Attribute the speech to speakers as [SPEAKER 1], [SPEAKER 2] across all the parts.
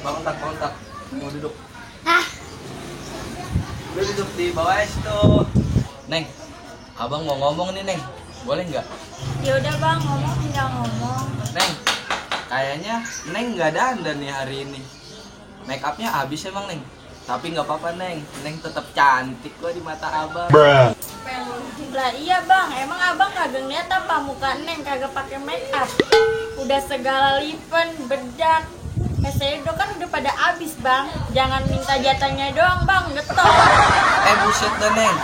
[SPEAKER 1] Bangun tak. Mau duduk. Lu duduk di bawah situ. Neng, abang mau ngomong nih Neng, boleh nggak?
[SPEAKER 2] Ya udah bang, tinggal ngomong.
[SPEAKER 1] Neng, kayaknya Neng nggak dandan nih hari ini. Make upnya habis emang Neng. Tapi nggak apa-apa Neng, Neng tetap cantik kok di mata abang.
[SPEAKER 2] Lah iya bang, emang abang kagak ngeliat apa muka Neng kagak pakai make up. Udah segala lipen, bedak, eyeshadow kan udah pada habis bang. Jangan minta jatahnya doang bang, getol.
[SPEAKER 1] Buset dah Neng,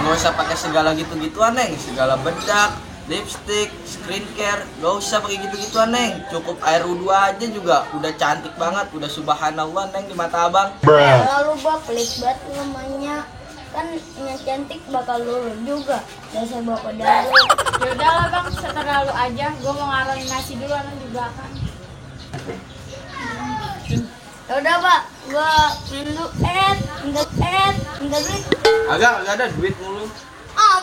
[SPEAKER 1] nggak usah pakai segala gitu-gituan Neng. Segala bedak, lipstick, skincare, gak usah pakai gitu-gituan Neng. Cukup air wudhu aja juga udah cantik banget, udah subhanallah Neng di mata abang.
[SPEAKER 2] Lalu gua pelit banget namanya. Kan yang cantik bakal lulu juga. Dan saya bawa ke dalam. Ya udahlah bang, seterah lu aja. Gua mau ngaroin nasi dulu di belakang. Ya udah pak, gua minum minta duit.
[SPEAKER 1] Agak ada duit mulu.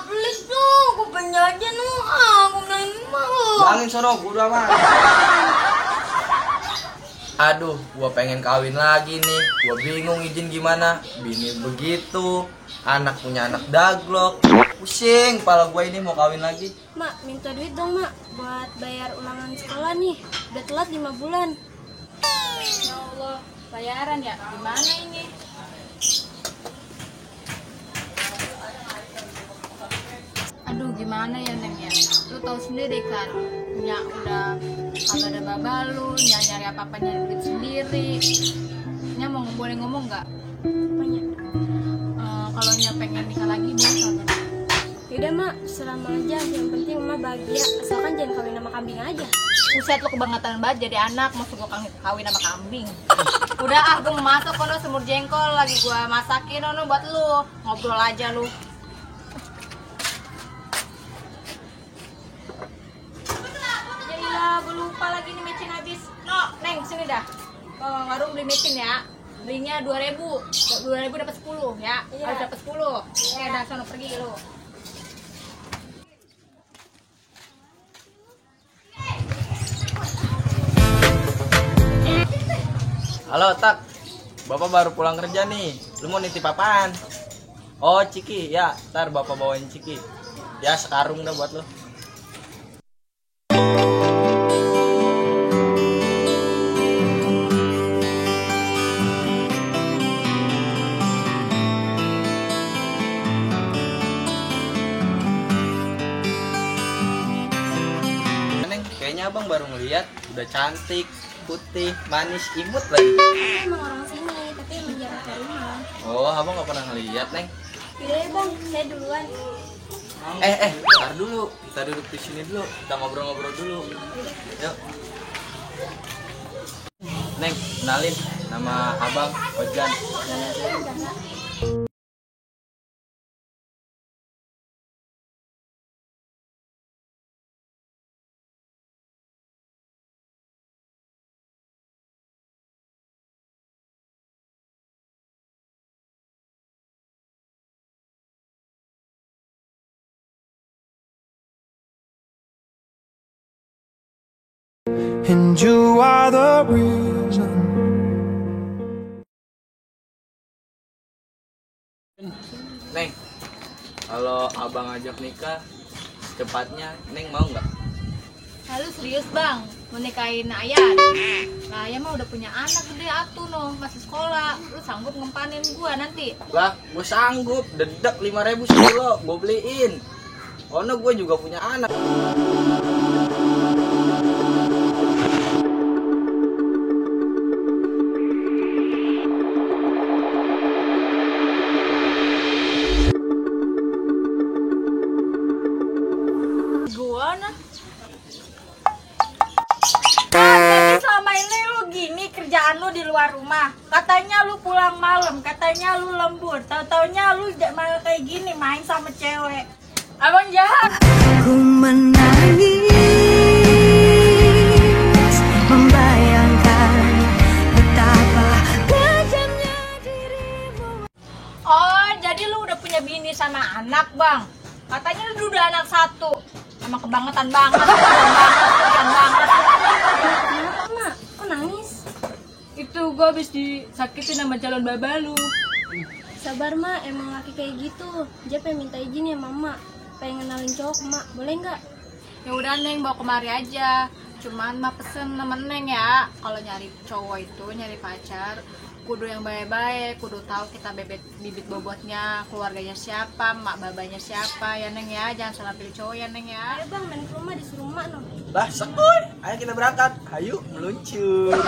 [SPEAKER 2] Please dong, gua pengen jajan lu. Gua bilang mau.
[SPEAKER 1] Bangin sono, gua udah aman. Aduh, gua pengen kawin lagi nih. Gua bingung izin gimana. Bini begitu, anak punya anak daglok. Pusing, kepala gua ini mau kawin lagi.
[SPEAKER 2] Mak, minta duit dong mak, buat bayar ulangan sekolah nih. Udah telat 5 bulan. Ya Allah, bayaran ya? Gimana ini? Aduh, gimana ya Neng ya? Lu tahu sendiri kan, Nyak udah kagak ada baba lu, Nyak nyari apa-apa nyari duit sendiri. Nyak mau boleh ngomong nggak? Apanya? Kalau Nyak pengen nikah lagi boleh kagak? Yaudah mak, selama aja. Yang penting emak bahagia, asalkan jangan kawin sama kambing aja. Buset, lu kebangetan banget jadi anak, mau gua kawin sama kambing. Udah gua mau masuk kono, semur jengkol lagi gua masakin kono buat lu. Ngobrol aja lu. Ya gua lupa lagi nih mecin habis. No, Neng, sini dah. Warung beli mecin ya. Belinya 2.000. 2.000 dapat 10 ya. Harus dapat 10. Oke, dah sono pergi lu.
[SPEAKER 1] Halo Tak, Bapak baru pulang kerja nih. Lu mau nitip apaan? Oh Ciki, ya ntar Bapak bawain Ciki. Ya sekarung dah buat lu. Neng, kayaknya abang baru ngeliat udah cantik, putih, manis, imut lagi.
[SPEAKER 2] Emang orang sini, tapi emang jarang ke rumah.
[SPEAKER 1] Oh, abang gak pernah ngeliat Neng.
[SPEAKER 2] Iya bang, saya duluan.
[SPEAKER 1] Ntar dulu, kita duduk di sini dulu, kita ngobrol-ngobrol dulu. Yuk. Neng, kenalin, nama abang Ojan.
[SPEAKER 3] And you are the reason.
[SPEAKER 1] Neng, kalau abang ajak nikah secepatnya, Neng mau nggak?
[SPEAKER 2] Lalu serius bang, mau nikahin Ayat? Nah, Ayat mah udah punya anak gede atuh noh, masih sekolah. Lu sanggup ngempanin gua nanti?
[SPEAKER 1] Lah, gue sanggup, dedek 5.000 sekilo, gue beliin. Karena gue juga punya anak.
[SPEAKER 2] Selama ini lu gini kerjaan lu di luar rumah. Katanya lu pulang malam, katanya lu lembur. Tahu-taunya lu malah kayak gini main sama cewek. Abang jahat.
[SPEAKER 3] Ku menangis
[SPEAKER 2] bang. Katanya lu udah anak satu. Emang kebangetan banget, kebangetan banget.
[SPEAKER 4] Kenapa, Mak? Kok nangis?
[SPEAKER 2] Itu gue habis disakitin sama calon baba lu.
[SPEAKER 4] Sabar, Mak. Emang laki kayak gitu. Dia pengen minta izin ya, Mama. Pengen kenalin cowok ke Mak. Boleh nggak?
[SPEAKER 2] Ya udah Neng, bawa kemari aja. Cuman mah pesen sama Neng ya, kalau nyari cowok itu, nyari pacar, kudu yang baik-baik, kudu tahu kita bibit bobotnya, keluarganya siapa, mak babanya siapa ya Neng ya. Jangan salah pilih cowok ya Neng ya.
[SPEAKER 4] Ayo bang, main ke rumah disuruh Mak no.
[SPEAKER 1] Bah, sekoy. Ayo kita berangkat. Ayo meluncur.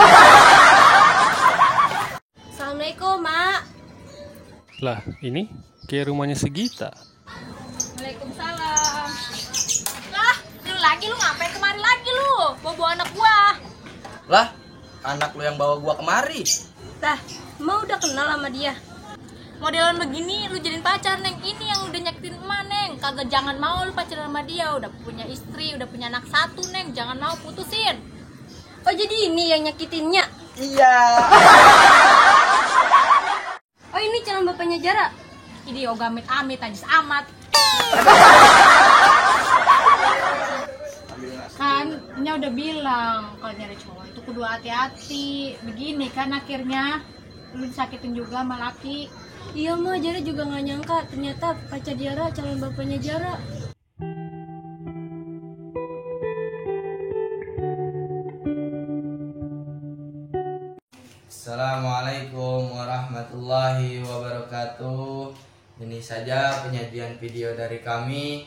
[SPEAKER 4] Assalamualaikum, Mak.
[SPEAKER 5] Lah, ini kayak rumahnya Segita.
[SPEAKER 2] Waalaikumsalam. Lah, lu lagi lu ngapain kemari lagi lu? Bawa anak gua.
[SPEAKER 1] Lah, anak lu yang bawa gua kemari.
[SPEAKER 4] Dah, Mak udah kenal sama dia.
[SPEAKER 2] Modelan begini lu jadiin pacar Neng. Ini yang udah nyakitin emak Neng. Kagak, jangan mau lu pacaran sama dia. Udah punya istri, udah punya anak satu Neng. Jangan mau, putusin.
[SPEAKER 4] Oh, jadi ini yang nyakitinnya?
[SPEAKER 1] Iya.
[SPEAKER 4] Oh, ini calon bapaknya Jara.
[SPEAKER 2] Ini yoga amit najis amat. Kan Nya udah bilang kalau nyari cowok itu kudu hati-hati. Begini kan akhirnya lu disakitin juga sama laki.
[SPEAKER 4] Iya, Mak. Jara juga nggak nyangka. Ternyata pacar Jara calon bapaknya Jara.
[SPEAKER 1] Assalamualaikum warahmatullahi wabarakatuh. Ini saja penyajian video dari kami.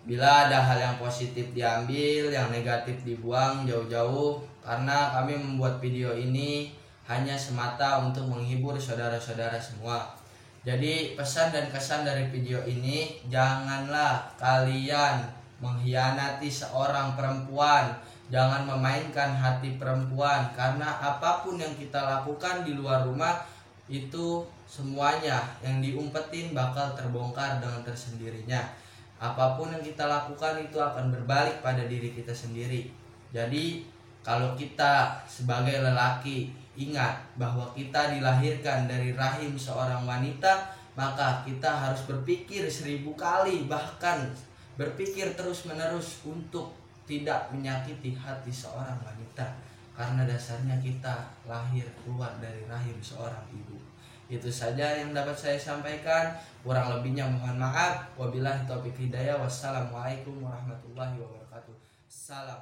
[SPEAKER 1] Bila ada hal yang positif diambil, yang negatif dibuang jauh-jauh, karena kami membuat video ini hanya semata untuk menghibur saudara-saudara semua. Jadi pesan dan kesan dari video ini, janganlah kalian mengkhianati seorang perempuan. Jangan memainkan hati perempuan, karena apapun yang kita lakukan di luar rumah itu semuanya yang diumpetin bakal terbongkar dengan tersendirinya. Apapun yang kita lakukan itu akan berbalik pada diri kita sendiri. Jadi kalau kita sebagai lelaki ingat bahwa kita dilahirkan dari rahim seorang wanita, maka kita harus berpikir 1000 kali, bahkan berpikir terus-menerus untuk tidak menyakiti hati seorang wanita, karena dasarnya kita lahir keluar dari rahim seorang ibu. Itu saja yang dapat saya sampaikan, kurang lebihnya mohon maaf. Wabillahi taufiq hidayah. Wassalamualaikum warahmatullahi wabarakatuh. Salam.